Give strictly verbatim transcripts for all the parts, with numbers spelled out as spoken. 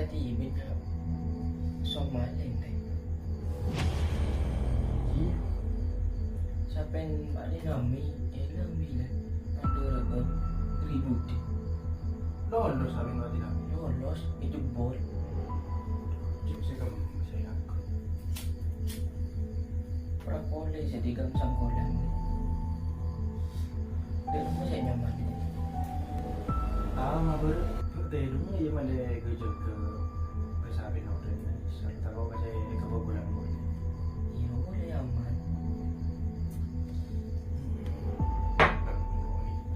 Tadâ' bân soma lèntè. Iyâ. Sampèyan bâ'na nami, ènami la. Aduh, rèbut. Lolos sampèyan bâ'na nami. Lolos, èjebol. Cep sè kamu saya. Ora polè jadi gang sangkolan. Dek, apa sih nyaman? Ah, mabar. Tèdung ya malè gejek ke, ke sapi noden. Serta kok kasih ke kuburan. Iya, boleh aman.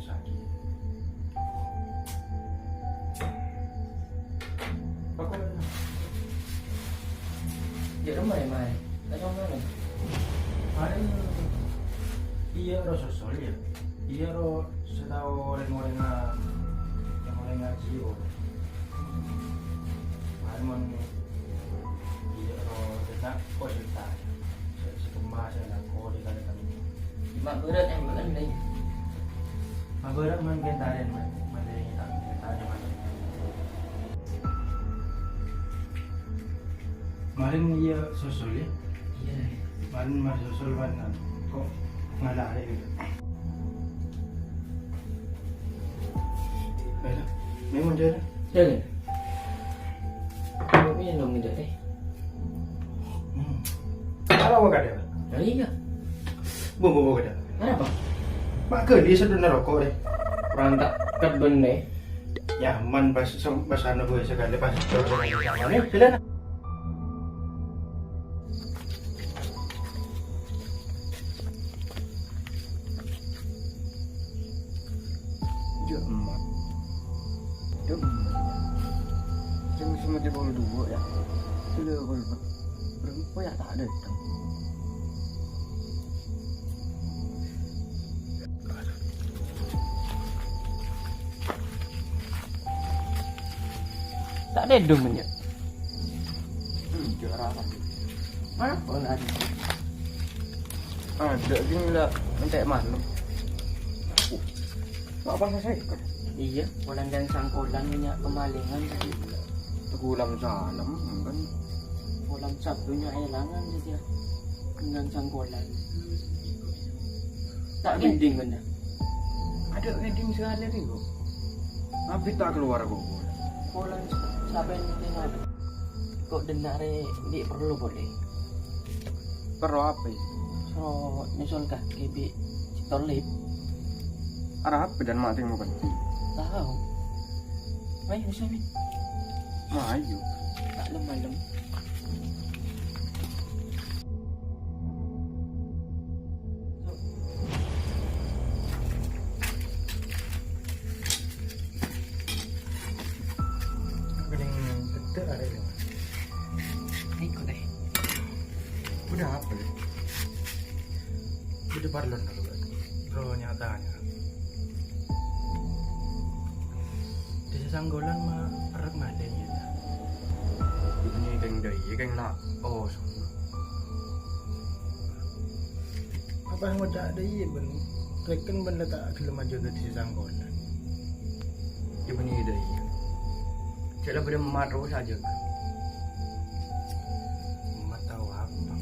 Sakit. Jâ' roma, Mai. Kacang mana? Paling iyâ ro sosol ya. Iyâ ro sè tao rèng-orèngnga, rèng-orèngnga jiyâ. Paling mon iyâ ro dâ' konsultasi. Sè, sè kemma, sè lako, dâ' kali. Ma' bârât, eh, ma' gendeng. Ma' bârât man kentaren, man, man dari kita, kita aja man. Kemarin iya sosol ya? Iya. Kemarin mar sosol kan, kok ngalah gitu. Ayo, memang jalan. Jalan. Kok minum gitu, eh? Hmm. Kalau mau kada? Oh, iya. Bu, bu, bu, kada. Kenapa? Mak geli sedona rokok deh. Kurang tak ket benne. Nyaman pas sem-, pas anu gue sekali pas jalan. Jâ' emma. Jâ' emma. Sèng sèmèt pokol dua ya. Sudah pokol empat. Berapa ya tak ada. Tak ada dong, ya. Hmm, juara apa? Mana? Oh, nggak ada. Ada, gini lah, entek malam. Uh, apa saya? Iya, polana sangkolan punya kemalingan tadi. Tegulang salam, kan? Polana sabdunya elangan tadi ya. Dengan sangkolan. Tak gending, kan, ya? Ada gending sekali, Ringo. Abit tak keluar, kok. Polana sa-, sampai nanti ngadep. Kok denna' rè, ndi' perlu polè? Perlu apa, ya? Soro nyusul kakè bi' si Tolib. Arapa jân matè mo penting? Tao. Ayo, bisa, Min. Mayu. Tak lem-malem. Gending gedhe arè' lho. Iku deh. Udah apa ya? Udah parlon dulu, Bro, nyatanya. Di sasanggolan ma' arep malèng ya. Ini keng dai, keng la-, oh, Apa ngoca' dâ' iyâ, bân? Rèken bân la ta' ghellem ajâgâ dhisa sangkolan. Iyâ, bânnè dâ' iyâ. Cè' la bâdâ emmat terros ajâgâ. Emmat tao apa?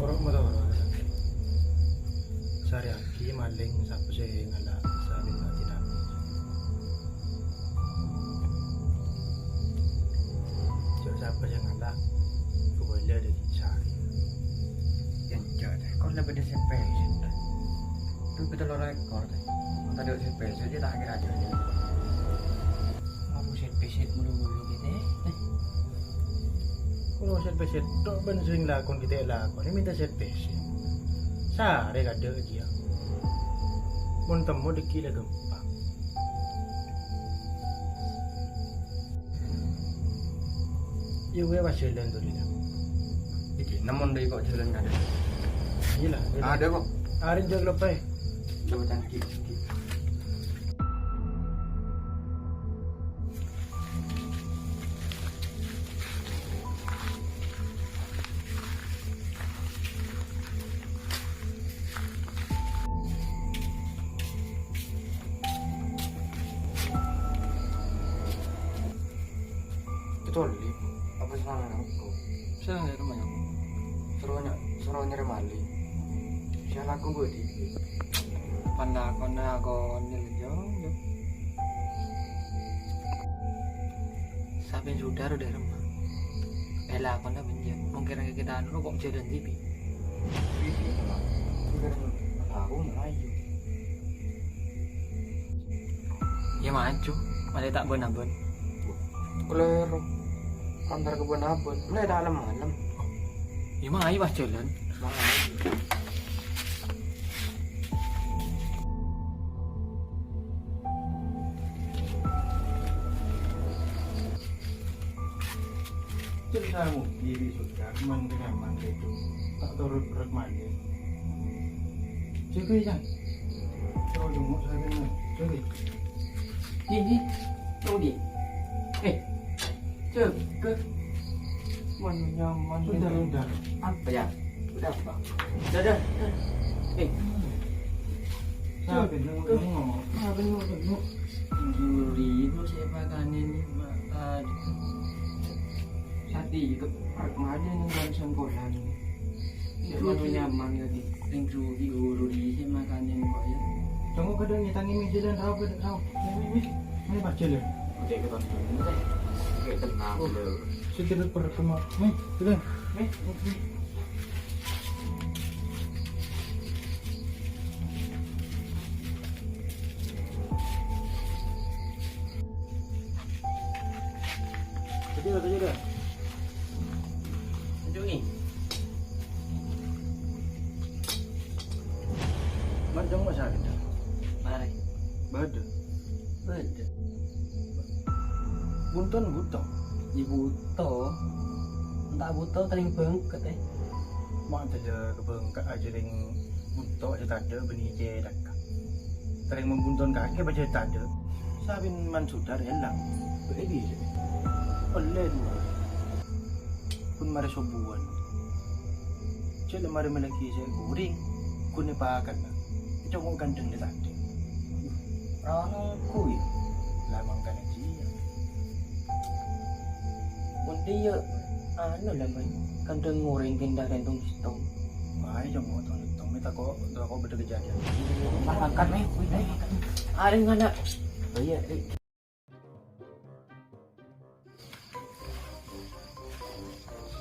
Oro' motor. Sarèyaghi malèng sapa sè ngala' sarèna dinamit. Jhâ' sapa sè ngala', kabâlâ dâri sarè. Enjâ', tè. Kor la bâdâ sè pèsèt, tè. Dhu pètelloro èkor, tè. Mon tadâ' sè pèsèt, jhâ' ta' kèra jârèya. Abu sè pèsèt mulu-mulu kètè, tè. Kor sè pèsèt, tok bân sè lakon kètè lakon, mènta sè pèsèt. Sarè kadâ' jiyâ. Mon temmo dâgghi' la ghâmpang. Iyâ, gue pas jhâlân to, Lina. Iki, nemon dâ' kok jhâlân ngadâ'. Iyâ lah, iyâ lah. Adâ' kok. Arèn jhâ' loppa. Coba tangki. Coli, apa salah aku? Salah ya, teman. Suruh ny-, suruh nyari mali. Salah aku buat ini. Pan aku nak aku ni, yo, yo. Sampai sudah udah remah. Ela aku nak benjak. Mungkin kita anu kok jalan tipi. Tipi, teman. Mungkin aku mau ayo. Iyâ, maju. Malè ta' bân-abân. Kalèro. Antar ka bân-abân. Malè ta' lem-malem. Iyâ, mayu pas jalan. Mayu. Ceritamu diri sudah, man kenyaman itu. Tak turut perut mandi. Jaga, ya. Terus jenguk saya kena. Jaga. Nih, nih. Tunggu, Di. Eh. Jaga. Man nyaman. Bentar, bentar. Apa ya? Udah, Bang. Dadah. Eh. Nah, bengok, bengok. Nah, bengok, bengok. Juri, itu saya pakai ini, Mak. Aduh. Sati, itu perut mana yang dalam sengkolan ini? Saya itu mana nyaman lagi. Ring Juri, guru di saya makan ini kok ya. Tunggu, kadang nyetangi meja dan raup, raup. Ini, ini, ini. Ini pas jalan. Oke, kita tunggu. Oke, tenang dulu. Sedikit perut, Mak. Nih, jalan. Nih, nih. Betul, betul juga. Tunjuk ni. Mat, jong masa kita. Mari. Bada. Bada. Bunton buto. Di buto. Entah buto tering bengket, eh. Mak, ada kebengket aja ring buto aja tadâ' bânnè cè' dhâkka'. Tèrèng mambunton kakè pajhât tadâ'. Sabin man sodara èlang. Bâ'na bisa. Ollè duwâ'. Pon marè sobuwân. Cè' la marè mellèaghi sè ghuring. Ghun èpakanna. Ècongo' ghândhâng dâ' tadâ'. Ra nongko, yâ. La mangkana jiyâ. Mon diyâ, anu la, Mbak, ghândhâng orèng pindah rèntong-sèttong. Ayo, jhâ' mo tong-settong, mè' tako', tako' bâdâ kejadian. Angkat, mè'. Wih, mè', angkat, mè'. Arèng ana'. Oh, iyâ, Ri.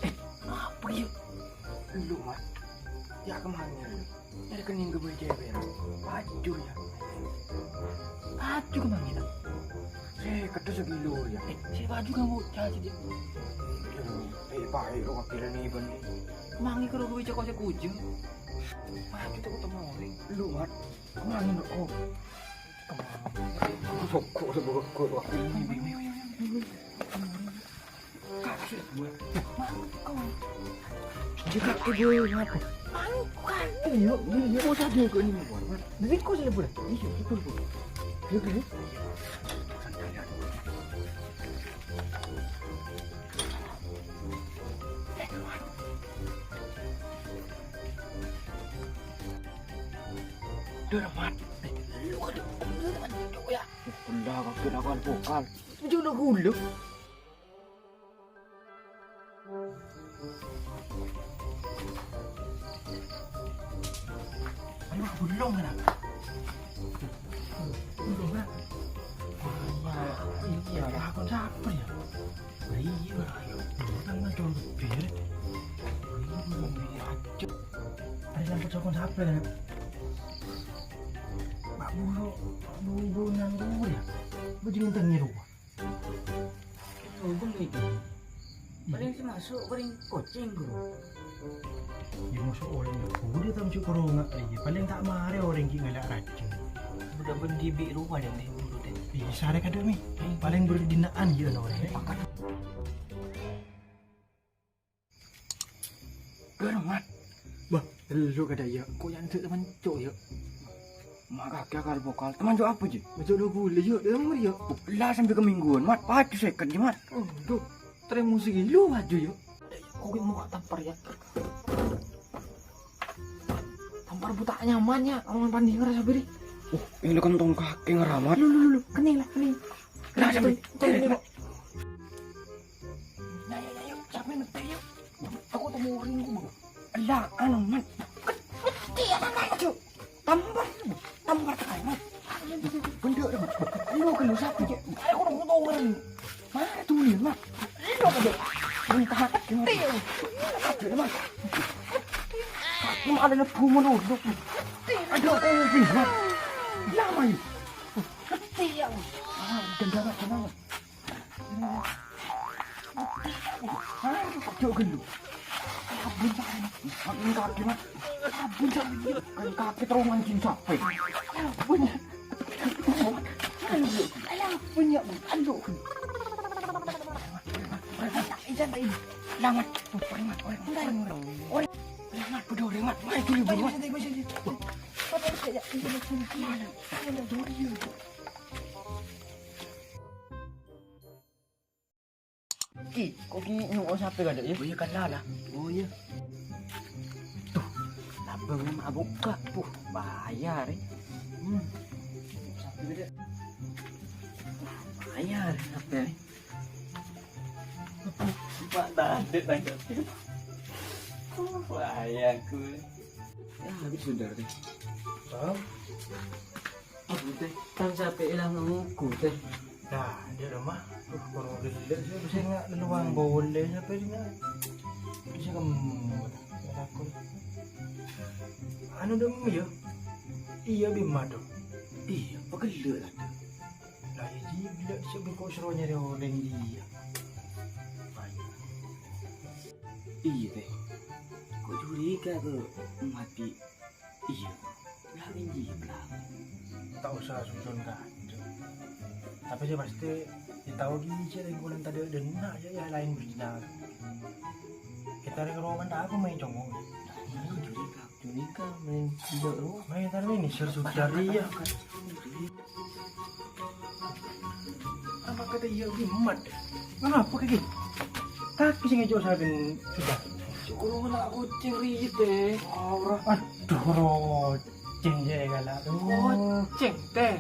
Eh, apa yâ? Lu, Mat. Yâ, kemana lu? Nyarè kenning ka bâi cèwèk, Mat. Paju, yâ. Paju kemana, Mat? Sè, kedus lagi lu, yâ. Eh, sè paju kamu cacit, yâ. Lu, eh, pahit, lu wakilnya nih, Ben. Mangi karo duit cako-cako aja. Maju tuh ketemu orang. Lu, Mat. Kemana lu? Oh. Kemana? Sokok, sokok, sokok. Ayo, ayo, ayo, ayo, ayo. Kemana? Kak, sih, gue. Mak, kau. Dia kak, eh, gue ngapa? Ayo, kak. Iya, iya, iya. Mau tadi ke ini, Mat. Jadi kau sih, Bro. Iya, betul, Bro. Iya, iya. Dur, Mat. Eh, lu aja. Lu aja, ya. Gula, kaki, lakukan vokal. Itu juga udah gula. Ayo, belum, kan? Belum, kan? Iya, iya, aku capek, ya. Lah iya, ayo. Kan nang jawab bir. Iya, iya, iya. Ada yang percokon siapa, kan? Pak Buru, Pak Buru nang dulu, ya? Lu jangan tengir, Pak. Tunggu, itu. Paling sih masuk, paling kucing, Bro. Ya, masuk orang, ya. Udah tahu cukup orang, iya. Paling tak marah orang gini ngelak raja. Udah bendi bi rumah yang di mulut, ya. Iya, sare kadang, Mi. Paling berdinaan, ya, orang, ya. Pakat. Garamat. Bah, lu kada ya, kok yang cek teman cok ya? Mak kakek akar vokal, teman cok apa ji? Cok lu boleh ya, dia ngeri ya. Lah sampai ke mingguan, Mat, paju seket ji, Mat. Oh, duh, terus musik lu aja ya. Kok mau tampar ya? Tampar buta nyaman ya, awan pandi ngerasa beri. Uh, ini kan tong kakek ngeramat. Lu, lu, lu, lu, kening lah, kening. Lah, sampai, sampai, sampai. Aku temu ring ku, Bang. Ella, anu, Mat. Kecil, Mat, Mat, Cuk. Tampar, tampar, Mat. Bendek, Mat. Lu kan lu siapa, Cuk? Aku udah mau tahu, Mat. Mana tuh, Mat? Lu apa, Cuk? Lu tahan, Mat. Mat. Lu ada nebu menurut. Aduh, aku, Mat. Lama, yuk. Kecil. Ah, dan darah, dan darah. Aduh, kok jauh gendut? Ampun, Pak. Makin kaki, Mas. Ampun, Pak. Kan kaki terowongan jin sampai. Ampun. Ampun, ya, ampun. Aduh. Santai, santai. Lamat. Preman, preman, preman. Lamat, bodoh, preman. Maju, maju, maju, maju. Ki, kok ki nyo'o sapè kadhâ', yâ? Oh, iyâ, kala lah. Oh, iyâ. Tuh, labâng mabukka'. Puh, bayar, eh. Hmm. Sapè kadhâ'. Bayar, sapè, eh. Pak, tadi tangkap. Puh, bayar, gue. Ya, habis sudah, deh. Hah? Aduh, Tèh, kan sapè èlang ngangghu, Tèh. Nah, dia rumah. Tuh, kurang gede sih, bisa nggak leluang boleh sampai nggak? Bisa kemot, nggak takut. Anu dong, ya? Iya, Bima dong. Iya, pegel lah. Lah, iya, gila, bisa bengkok seronya dia orang dia. Iya, Tèh. Kok curiga tuh mati? Iya. Ya, iya, Blang. Tak usah suzon kacau. Tapi sih pasti, ya, tahu gini, cek lingkungan tadi ada nak, ya, ya, lain berzina. Kita ada ke ruangan tak apa main congong. Iya, curiga. Curiga, main gila lu. Main tadi ini, sir sudah, iya. Apa kata iya, Bima? Kenapa kayak gini? Kaki sing ngejok saben sudah. Syukur lah kucing riyit, eh. Ora. Aduh, roceng ya, galak. Kucing, Tèh.